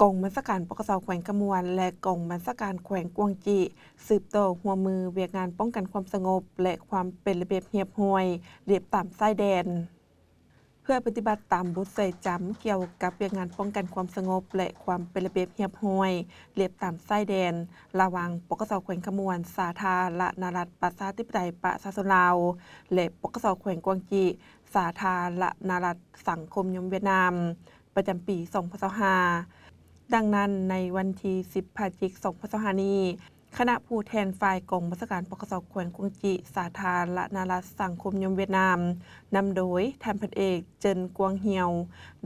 ກອງບັນຊາການ ປກສ ແຂວງຄຳມ່ວນ ແລະ ກອງບັນຊາການແຂວງກວາງຈີ ສືບຕໍ່ຮ່ວມມືວຽກງານປ້ອງກັນຄວາມສະຫງົບ ແລະ ຄວາມເປັນລະບຽບຮຽບຮ້ອຍ ລຽບຕາມຊາຍແດນ. ເພື່ອປະຕິບັດຕາມບົດຊ່ວຍຈຳກ່ຽວກັບວຽກງານປ້ອງກັນຄວາມສະຫງົບ ແລະ ຄວາມເປັນລະບຽບຮຽບຮ້ອຍ ລຽບຕາມຊາຍແດນ ລະຫວ່າງ ປກສ ແຂວງຄຳມ່ວນ ສາທາລະນະລັດ ປະຊາທິປະໄຕ ປະຊາຊົນລາວ ແລະ ປກສ ແຂວງກວາງຈີ ສາທາລະນະລັດ ສັງຄົມນິຍົມຫວຽດນາມ ປະຈຳປີສອງພັນຊາວຫ້າ ດັ່ງນັ້ນ ໃນວັນທີສິບ ພະຈິກ ສອງພັນຊາວຫ້ານີ້, ຄະນະຜູ້ແທນຝ່າຍກອງບັນຊາການ ປກສ ແຂວງກວາງຈີ ສາທາລະນະລັດ ສັງຄົມນິຍົມຫວຽດນາມ ນຳໂດຍທ່ານພັນເອກ ເຈິນ ກວາງຮຽວ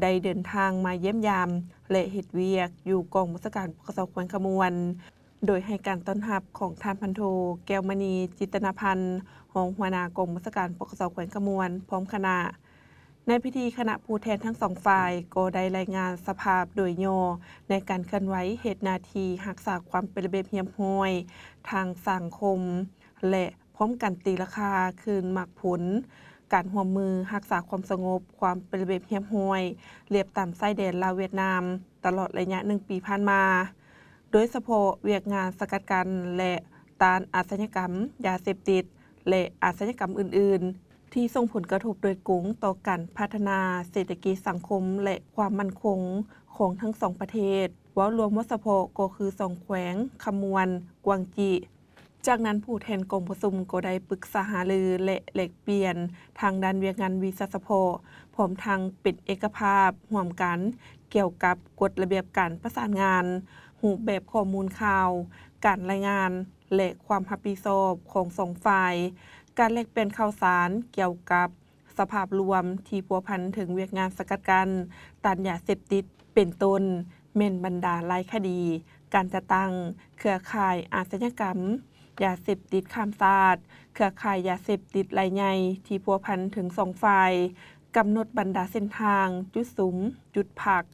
ໄດ້ເດີນທາງມາຢ້ຽມຢາມ ແລະ ເຮັດວຽກຢູ່ກອງບັນຊາການ ປກສ ແຂວງຄຳມ່ວນ ໂດຍໃຫ້ການຕ້ອນຮັບຂອງທ່ານພັນໂທ ແກ້ວມະນີ ຈິດຕະນາພັນ ຮອງຫົວໜ້າກອງບັນຊາການ ປກສ ແຂວງຄຳມ່ວນ ພ້ອມຄະນະ. ໃນພິທີ, ຄະນະຜູ້ແທນທັງສອງຝ່າຍກໍໄດ້ລາຍງານສະພາບໂດຍຫຍໍ້ໃນການເຄື່ອນໄຫວເຮັດໜ້າທີ່ຮັກສາຄວາມເປັນລະບຽບຮຽບຮ້ອຍທາງສັງຄົມ ແລະ ພ້ອມກັນຕີລາຄາຄືນໝາກຜົນການຮ່ວມມືຮັກສາຄວາມສະຫງົບ, ຄວາມເປັນລະບຽບຮຽບຮ້ອຍ ລຽບຕາມຊາຍແດນລາວ-ຫວຽດນາມ ຕະຫຼອດໄລຍະໜຶ່ງປີຜ່ານມາ, ໂດຍສະເພາະວຽກງານສະກັດກັ້ນ ແລະ ຕ້ານອາຊະຍາກຳຢາເສບຕິດ ແລະ ອາຊະຍາກຳອື່ນໆ ທີ່ສົ່ງຜົນກະທົບໂດຍກົງຕໍ່ການພັດທະນາເສດຖະກິດ, ສັງຄົມ ແລະ ຄວາມໝັ້ນຄົງຂອງທັງສອງປະເທດ, ເວົ້າລວມວ່າສະເພາະກໍຄືສອງແຂວງຄຳມ່ວນ, ກວາງຈີ. ຈາກນັ້ນ, ຜູ້ແທນກອງປະຊຸມກໍໄດ້ປຶກສາຫາລື ແລະ ແລກປ່ຽນທາງດ້ານວຽກງານວິຊາສະເພາະ, ພ້ອມທັງເປັນເອກະພາບຮ່ວມກັນກ່ຽວກັບກົດລະບຽບການປະສານງານ, ຮູບແບບຂໍ້ມູນຂ່າວ, ການລາຍງານ ແລະ ຄວາມຮັບຜິດຊອບຂອງສອງຝ່າຍ, ການແລກປ່ຽນຂ່າວສານກ່ຽວກັບສະພາບລວມທີ່ພົວພັນເຖິງວຽກງານສະກັດກັ້ນຕ້ານຢາເສບຕິດ ເປັນຕົ້ນແມ່ນບັນດາລາຍຄະດີ, ການຈັດຕັ້ງເຄືອຂ່າຍອາຊະຍາກຳຢາເສບຕິດຂ້າມຊາດ, ເຄືອຂ່າຍຢາເສບຕິດລາຍໃຫຍ່ທີ່ພົວພັນເຖິງສອງຝ່າຍ, ກຳນົດບັນດາເສັ້ນທາງ, ຈຸດສຸມ, ຈຸດພັກ,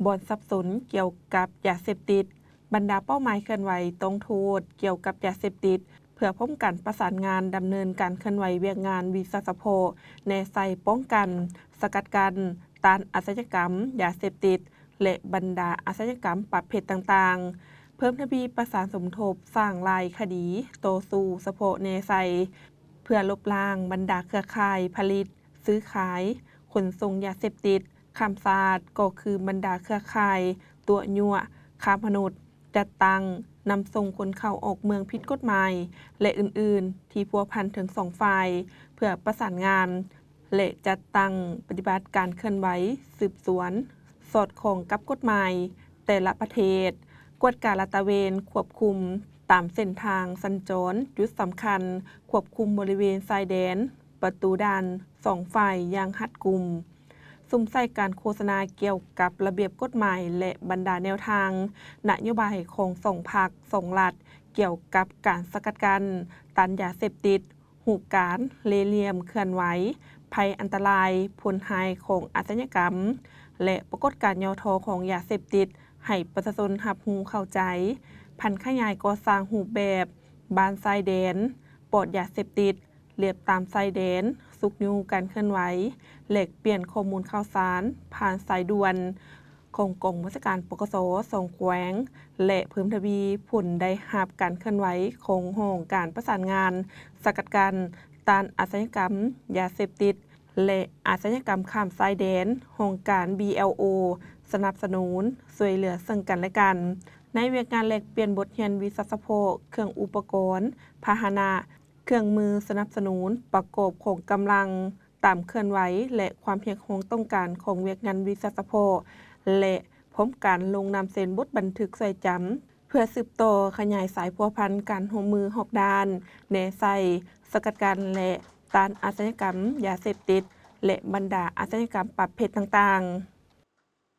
ບ່ອນສັບສົນກ່ຽວກັບຢາເສບຕິດ, ບັນດາເປົ້າໝາຍເຄື່ອນໄຫວຕ້ອງໂທດກ່ຽວກັບຢາເສບຕິດ ເພື່ອພ້ອມກັນປະສານງານດຳເນີນການເຄື່ອນໄຫວວຽກງານວິຊາສະເພາະ ແນໃສ່ປ້ອງກັນ, ສະກັດກັ້ນ, ຕ້ານອາຊະຍາກຳຢາເສບຕິດ ແລະ ບັນດາອາຊະຍາກຳປະເພດຕ່າງໆ, ເພີ່ມທະວີປະສານສົມທົບສ້າງລາຍຄະດີຕໍ່ສູ້ສະເພາະແນໃສ່ ເພື່ອລົບລ້າງບັນດາເຄືອຂ່າຍຜະລິດ, ຊື້ຂາຍ, ຂົນສົ່ງຢາເສບຕິດ ຂ້າມຊາດ ກໍຄືບັນດາເຄືອຂ່າຍຕົວະຍົວະຄ້າມະນຸດ, ຈັດຕັ້ງນຳສົ່ງຄົນເຂົ້າອອກເມືອງຜິດກົດໝາຍ ແລະ ອື່ນໆ ທີ່ພົວພັນເຖິງສອງຝ່າຍ ເພື່ອປະສານງານ ແລະ ຈັດຕັ້ງປະຕິບັດການເຄື່ອນໄຫວສືບສວນ ສອດຄ່ອງກັບກົດໝາຍແຕ່ລະປະເທດ, ກວດກາລາດຕະເວນຄວບຄຸມຕາມເສັ້ນທາງສັນຈອນ, ຈຸດສຳຄັນຄວບຄຸມບໍລິເວນຊາຍແດນ, ປະຕູດ່ານສອງຝ່າຍຢ່າງຮັດກຸມ, ສຸມໃສ່ການໂຄສະນາກ່ຽວກັບລະບຽບກົດໝາຍ ແລະ ບັນດາແນວທາງນະໂຍບາຍຂອງສອງພັກສອງລັດ ກ່ຽວກັບການສະກັດກັ້ນຕ້ານຢາເສບຕິດ, ຮູບການເລ່ຫຼ່ຽມເຄື່ອນໄຫວ, ໄພອັນຕະລາຍ, ຜົນຮ້າຍຂອງອາຊະຍາກຳ ແລະ ປາກົດການຫຍໍ້ທໍ້ຂອງຢາເສບຕິດ ໃຫ້ປະຊາຊົນຮັບຮູ້ເຂົ້າໃຈ, ຜັນຂະຫຍາຍກໍ່ສ້າງຮູບແບບບ້ານຊາຍແດນປອດຢາເສບຕິດ, ລຽບຕາມຊາຍແດນ, ຊຸກຍູ້ການເຄື່ອນໄຫວ, ແລກປ່ຽນຂໍ້ມູນຂ່າວສານຜ່ານສາຍດ່ວນຂອງກອງບັນຊາການ ປກສ ສອງແຂວງ ແລະ ເພີ່ມທະວີຜົນໄດ້ຮັບການເຄື່ອນໄຫວຂອງຫ້ອງການປະສານງານສະກັດກັ້ນຕ້ານອາຊະຍາກຳຢາເສບຕິດ ແລະ ອາຊະຍາກຳຂ້າມຊາຍແດນ, ຫ້ອງການ ບີແອລໂອ ສະໜັບສະໜູນຊ່ວຍເຫຼືອເຊິ່ງກັນ ແລະ ກັນ ໃນວຽກງານແລກປ່ຽນບົດຮຽນວິຊາສະເພາະ, ເຄື່ອງອຸປະກອນ, ພາຫະນະ, ເຄື່ອງມືສະໜັບສະໜູນ, ປະກອບຂອງກຳລັງ, ຕາມເຄື່ອນໄຫວ ແລະ ຄວາມຮຽກຮ້ອງຕ້ອງການຂອງວຽກງານວິຊາສະເພາະ ແລະ ພ້ອມການລົງນາມເຊັນບົດບັນທຶກຊ່ວຍຈຳ ເພື່ອສືບຕໍ່ຂະຫຍາຍສາຍພົວພັນການຮ່ວມມືຮອບດ້ານ ແນໃສ່, ສະກັດກັ້ນ ແລະ ຕ້ານອາຊະຍາກຳຢາເສບຕິດ ແລະ ບັນດາອາຊະຍາກຳປະເພດຕ່າງໆ.